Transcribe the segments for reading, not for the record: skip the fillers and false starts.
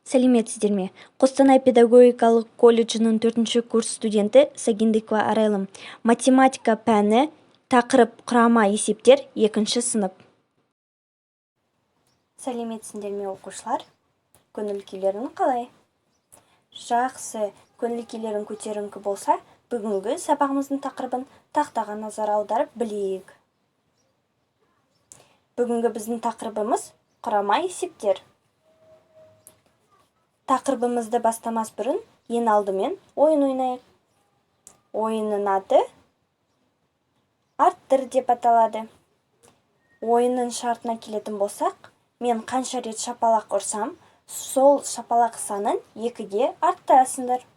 Сәлеметсіздер ме? Қостанай педагогикалық колледжінің 4-курс студенті Сагиндыкова Арайлым. Математика пәні, тақырып құрама есептер, 2 сынып. Сәлеметсіңдер ме, оқушылар? Көңіл күйлерің қалай? Жақсы, көңіл күйлерің көтеріңкі болса, бүгінгі сабағымыздың тақырыбын тақтаға назар аударып білейік. Бүгінгі біздің тақырыбымыз құрама есептер. Тақырыбымызды бастамас бұрын ең алдымен ойын ойнайық. Ойынның аты «Арттыр» деп аталады. Ойынның шартына келетін болсақ, мен қанша рет шапалақ ұрсам, сол шапалақ санын екіге арттырасыңдар.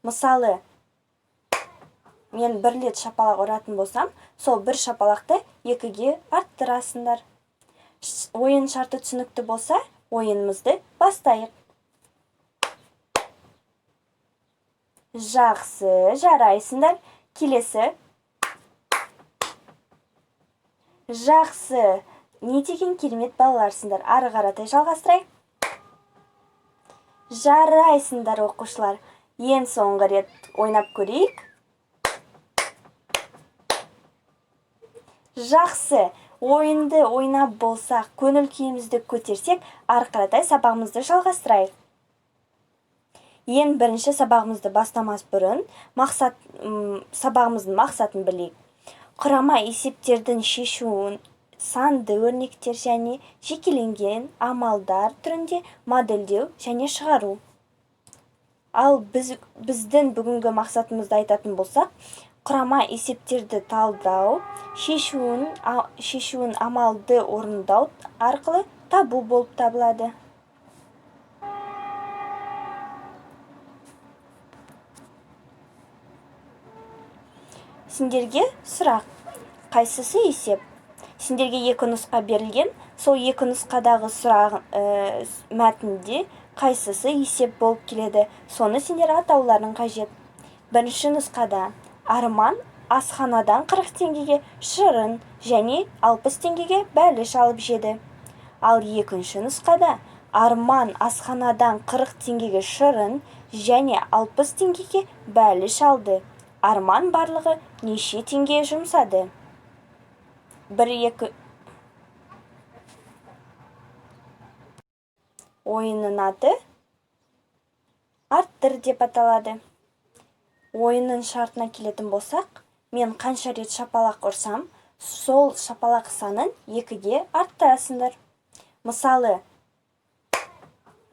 Мысалы, мен бір рет шапалақ ұратын болсам, сол бір шапалақты екіге арттырасыңдар. Ойын шарты түсінікті болса, ойынымызды бастайық. Жақсы, жарайсыңдар. Келесі. Жақсы. Не деген керемет балаларсыңдар. Ары қаратай жалғастырайық. Жарайсыңдар, оқушылар. Ең соңғы рет ойнап көрейік. Жақсы. Ойынды ойнап болсақ, көңіл күйімізді көтерсек, ары қаратай сабағымызды жалғастырайық. Ең бірінші сабағымызды бастамас бұрын мақсат сабағымыздың мақсатын білейік. Құрама есептердің шешуін санды өрнектер және жекеленген амалдар түрінде модельдеу және шығару. Ал біздің бүгінгі мақсатымызды айтатын болсақ, құрама есептерді талдау, шешуін амалды орындау арқылы табу болып табылады. Сендерге сұрақ: қайсысы есеп? Сендерге екі нұсқа берілген. Сол екі нұсқадағы сұрақ мәтінде қайсысы есеп болып келеді, соны сендер атауларың қажет. Бірінші нұсқада Арман асханадан 40 теңгеге шырын және 60 теңгеге бәліш алып жеді. Ал екінші нұсқада Арман асханадан 40 теңгеге шырын және 60 теңгеге бәліш алды. Арман барлығы неше теңге жұмсады? Бір, екі. Ойынның аты «Арттыр» деп аталады. Ойынның шартына келетін болсақ, мен қанша рет шапалақ ұрсам, сол шапалақ санын екіге арттырасыңдар. Мысалы,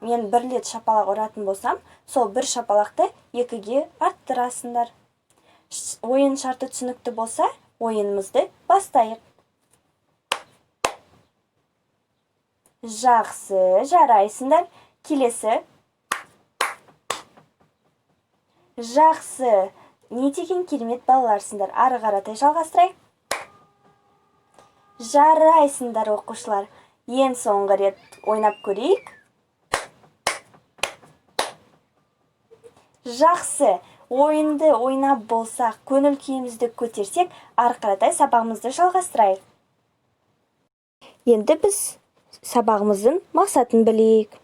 мен бір рет шапалақ ұратын болсам, сол бір шапалақты екіге арттырасыңдар. Ойын шарты түсінікті болса, ойынымызды бастайық. Жақсы, жарайсыңдар. Келесі. Жақсы. Не деген керемет балаларсыңдар. Ары қаратай жалғастырайық. Жарайсыңдар, оқушылар. Ең соңғы рет ойнап көрейік. Жақсы. Ойынды ойнап болсақ, көңіл күйімізді көтерсек, ары қаратай сабағымызды жалғастырайық. Енді біз сабағымыздың мақсатын білейік.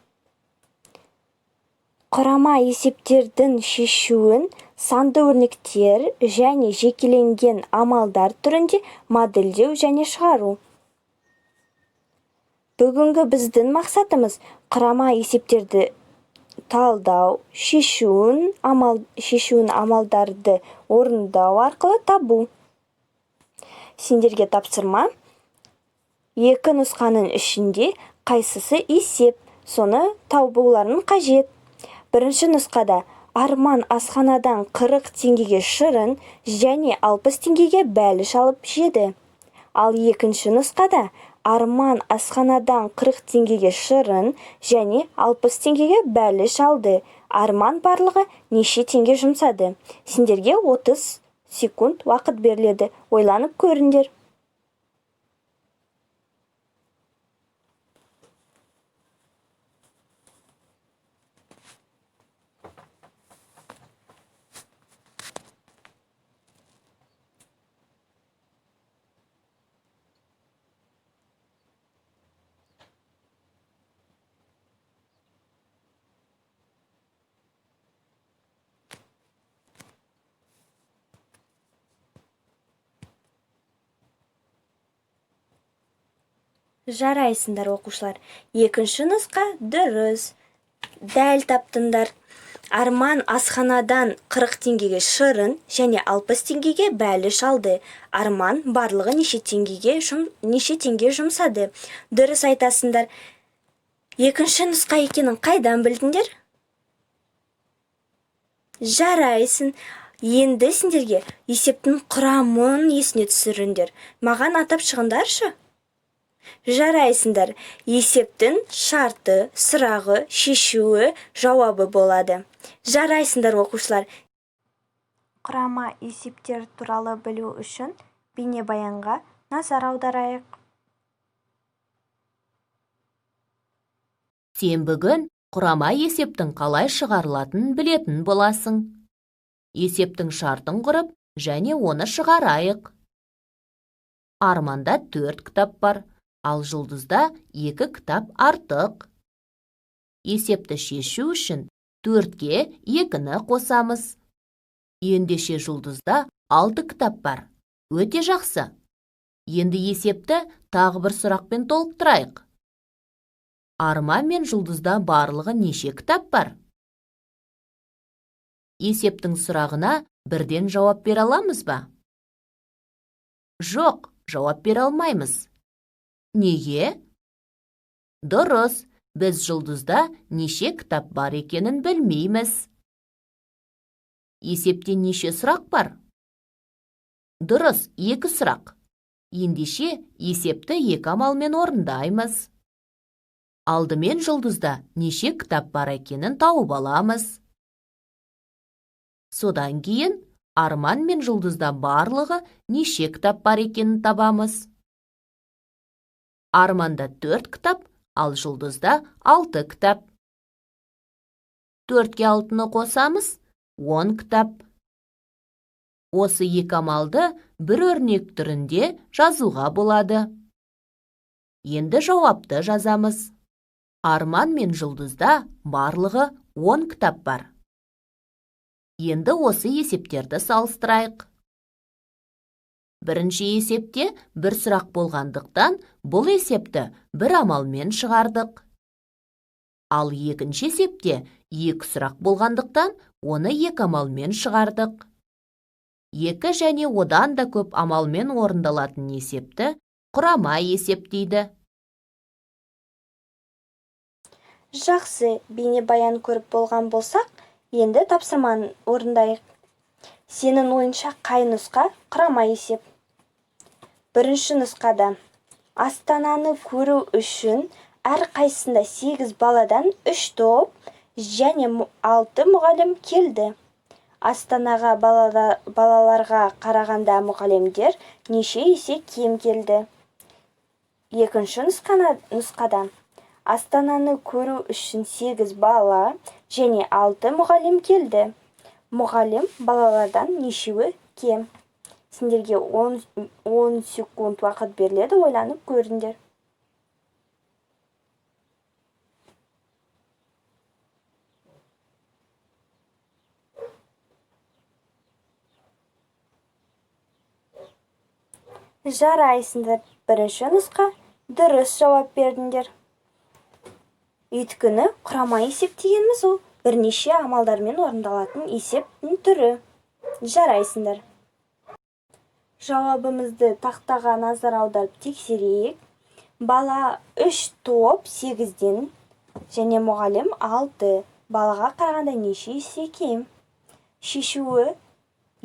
Құрама есептердің шешуін санды өрнектер және жекеленген амалдар түрінде модельдеу және шығару. Бүгінгі біздің мақсатымыз құрама есептерді талдау, шешуін амалдарды орындау арқылы табу. Сендерге тапсырма: екі нұсқаның ішінде қайсысы есеп, соны табуларың қажет. Бірінші нұсқада Арман асханадан 40 теңгеге шырын және 60 теңгеге бәліш алып жеді. Ал екінші нұсқада Арман асханадан 40 теңгеге шырын және 60 теңгеге бәліш алды. Арман барлығы неше теңге жұмсады? Сендерге 30 секунд уақыт беріледі. Ойланып көріңдер. Жарайсыңдар, оқушылар. Екінші нұсқа дұрыс. Дәл таптыңдар. Арман асханадан 40 теңгеге шырын және 60 теңгеге бәліш алды. Арман барлығы неше теңге жұмсады? Дұрыс айтасыңдар. Екінші нұсқа екенін қайдан білдіңдер? Жарайсың. Енді сендерге есептің құрамын есіне түсіріңдер. Маған атап шығыңдаршы. Жарайсыңдар. Есептің шарты, сұрағы, шешуі, жауабы болады. Жарайсыңдар, оқушылар. Құрама есептер туралы білу үшін бейнебаянға назар аударайық. Сен бүгін құрама есептің қалай шығарылатынын білетін боласың. Есептің шартын құрып және оны шығарайық. Арманда 4 кітап бар, ал Жұлдызда 2 кітап артық. Есепті шешу үшін 4-ке 2-ні қосамыз. Ендеше Жұлдызда 6 кітап бар. Өте жақсы. Енді есепті тағы бір сұрақпен толықтырайық. Арман мен Жұлдызда барлығы неше кітап бар? Есептің сұрағына бірден жауап бере аламыз ба? Жоқ, жауап бере алмаймыз. Неге? Дұрыс, біз Жұлдызда неше кітап бар екенін білмейміз. Есепте неше сұрақ бар? Дұрыс, 2 сұрақ. Ендеше есепті 2 амалмен орындаймыз. Алдымен Жұлдызда неше кітап бар екенін тауып аламыз. Содан кейін Арман мен Жұлдызда барлығы неше кітап бар екенін табамыз. Арманда 4 кітап, ал Жұлдызда 6 кітап. 4-ке 6-ны қосамыз, 10 кітап. Осы екі амалды бір өрнек түрінде жазуға болады. Енді жауапты жазамыз. Арман мен Жұлдызда барлығы 10 кітап бар. Енді осы есептерді салыстырайық. Бірінші есепте бір сұрақ болғандықтан бұл есепті бір амалмен шығардық. Ал екінші есепте 2 сұрақ болғандықтан оны 2 амалмен шығардық. 2 және одан да көп амалмен орындалатын есепті құрама есеп дейді. Жақсы, бейнебаян көріп болған болсақ, енді тапсырманы орындайық. Сенің ойынша қай нұсқа құрама есеп? Бірінші нұсқада Астананы көру үшін әрқайсысында 8 баладан 3 топ және 6 мұғалім келді. Астанаға балаларға қарағанда мұғалімдер неше есе кем келді? Екінші нұсқада Астананы көру үшін 8 бала және 6 мұғалім келді. Мұғалім балалардан нешеуі кем? Сендерге 10 секунд уақыт беріледі, ойланып көріңдер. Жарайсыңдар. Бірінші нұсқа дұрыс жауап бердіңдер. Өйткені құрама есеп дегеніміз ол бірнеше амалдармен орындалатын есептің түрі. Жарайсыңдар. Жауабымызды тақтаға назар аударып тексерейік. Бала 3 топ 8-ден және мұғалім 6. Балаға қарағанда неше есе кем? Шешуі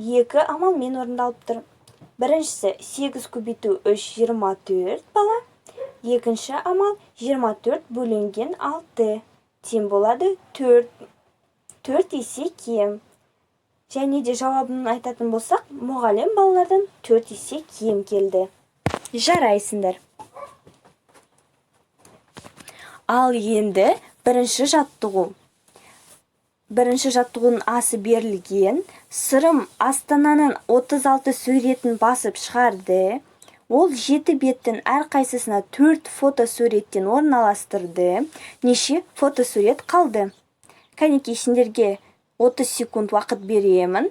2 амалмен орындалып тұр. Біріншісі 8 көбейту 3 24 бала. Екінші амал 24 бөлінген 6. Тең болады 4 есе кем. Және де жауабын айтатын болсақ, мұғалім балалардан 4 есе кем келді. Жарайсыңдар. Ал енді бірінші жаттығу. Бірінші жаттығудың асы берілген. Сырым Астананың 36 суретін басып шығарды. Ол 7 беттің әрқайсысына 4 фотосуреттен орналастырды. Неше фотосурет қалды? Кәнекей, сендерге 30 секунд уақыт беремін.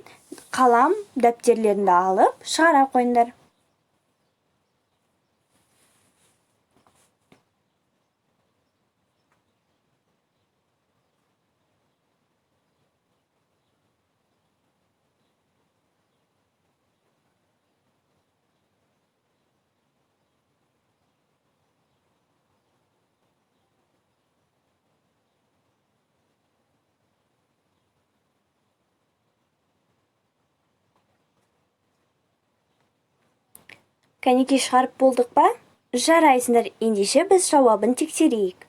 Қалам, дәптерлеріңді алып, шығара қойыңдар. Кәнекей, шығарып болдық па? Жарайсыңдар, ендеше біз жауабын тексерейік.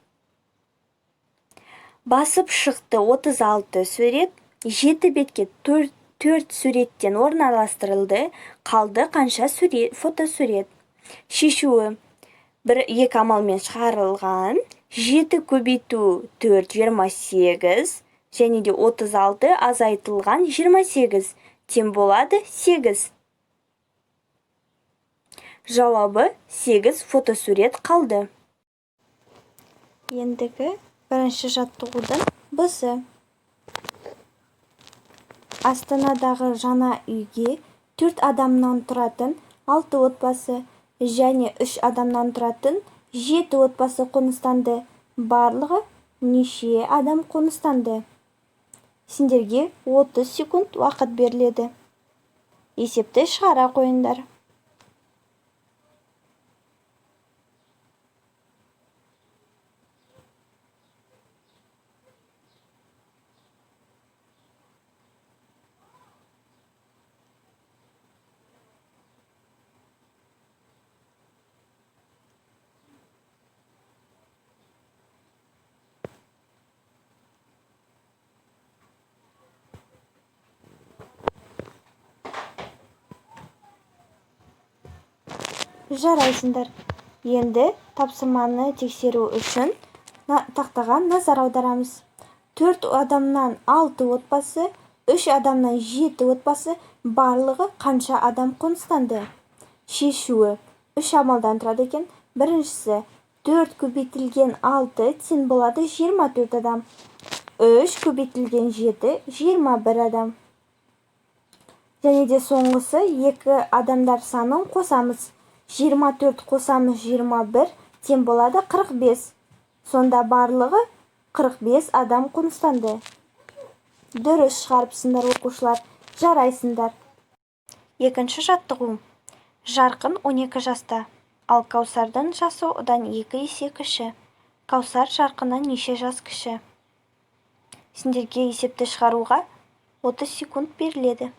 Басып шықты 36 сурет, 7 бетке 4 суреттен орналастырылды. Қалды қанша фотосурет? Шешуі бір екі амалмен шығарылған. 7 көбейту 4 28 және де 36 азайтылған 28 тең болады 8. Жауабы 8 фотосурет қалды. Ендігі бірінші жаттығудың б-сы. Астанадағы жаңа үйге 4 адамнан тұратын 6 отбасы және 3 адамнан тұратын 7 отбасы қоныстанды. Барлығы неше адам қоныстанды? Сендерге 30 секунд уақыт беріледі. Есепті шығара қойыңдар. Жарайсыңдар. Енді тапсырманы тексеру үшін тақтаға назар аударамыз. 4 адамнан 6 отбасы, 3 адамнан 7 отбасы, барлығы қанша адам қоныстанды? Шешуі 3 амалдан тұрады екен. Біріншісі 4 көбейтілген 6 тең болады 24 адам. 3 көбейтілген 7 21 адам. Және де соңғысы 2 адамдар санын қосамыз. 24 қосамыз 21 тең болады 45. Сонда барлығы 45 адам қоныстанды. Дұрыс шығарыпсыңдар оқушылар, жарайсыңдар. Екінші жаттығу. Жарқын 12 жаста, ал Каусардың жасы одан 2 есе кіші. Каусар Жарқыннан неше жас кіші? Сендерге есепті шығаруға 30 секунд беріледі.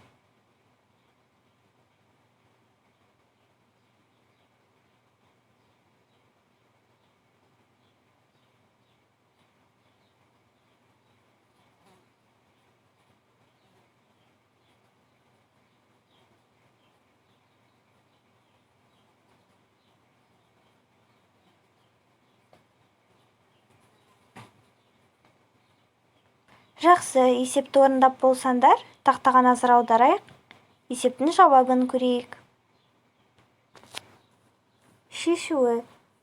Жақсы, есепті орындап болсаңдар, тақтаға назар аударайық, есептің жауабын көрейік. Шешуі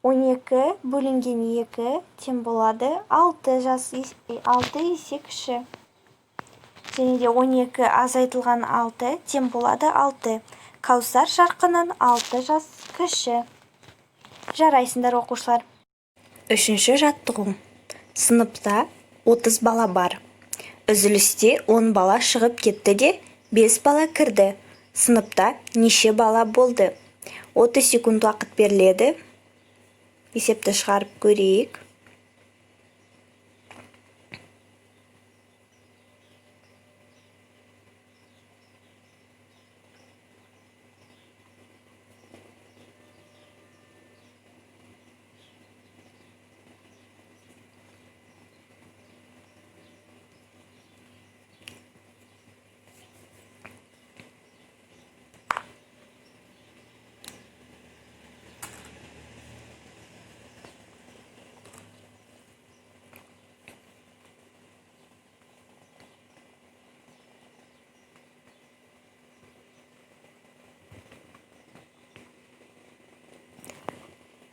12 бөлінген 2 тең болады 6 жас 6 есе кіші. Және де 12 азайтылған 6 тең болады 6. Каусар Жарқыннан 6 жас кіші. Жарайсыңдар оқушылар. Үшінші жаттығу. Сыныпта 30 бала бар. Үзілісте 10 бала шығып кетті де 5 бала кірді. Сыныпта неше бала болды? 30 секунд уақыт беріледі. Есепті шығарып көрейік.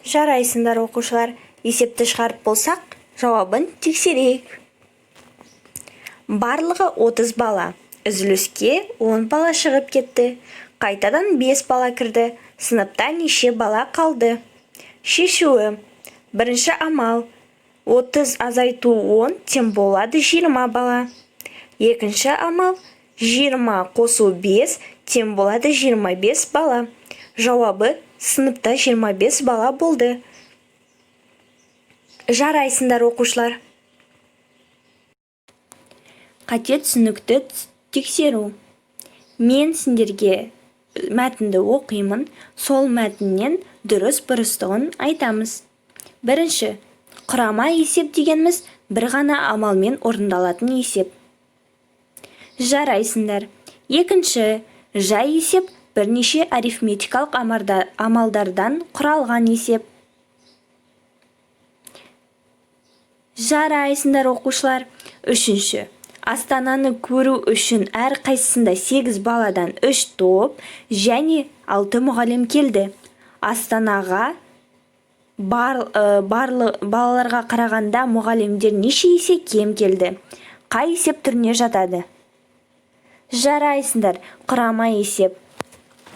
Жарайсыңдар оқушылар, есепті шығарып болсақ, жауабын тексерейік. Барлығы 30 бала. Үзіліске 10 бала шығып кетті. Қайтадан 5 бала кірді. Сыныпта неше бала қалды? Шешуі. Бірінші амал. 30 азайту 10 тең болады 20 бала. Екінші амал. 20 қосу 5 тең болады 25 бала. Жауабы сыныпта 25 бала болды. Жарайсыңдар оқушылар. Қате түсінікті тексеру. Мен сендерге Мәтінді оқимын, сол мәтіннен дұрыс бұрыстығын айтамыз. Бірінші, құрама есеп дегеніміз бір ғана амалмен орындалатын есеп. Жарайсыңдар. Екінші, жай есеп бірнеше арифметикалық амалдардан құралған есеп. Жарайсыңдар, оқушылар. Үшінші, Астананы көру үшін әр қайсысында 8 баладан 3 топ және 6 мұғалім келді. Астанаға балаларға қарағанда мұғалімдер неше есе кем келді? Қай есеп түріне жатады? Жарайсыңдар, құрама есеп.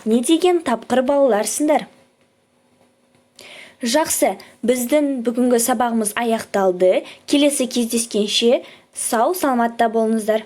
Не деген тапқыр балаларсыңдар? Жақсы, біздің бүгінгі сабағымыз аяқталды. Келесі кездескенше сау саламатта болыңыздар.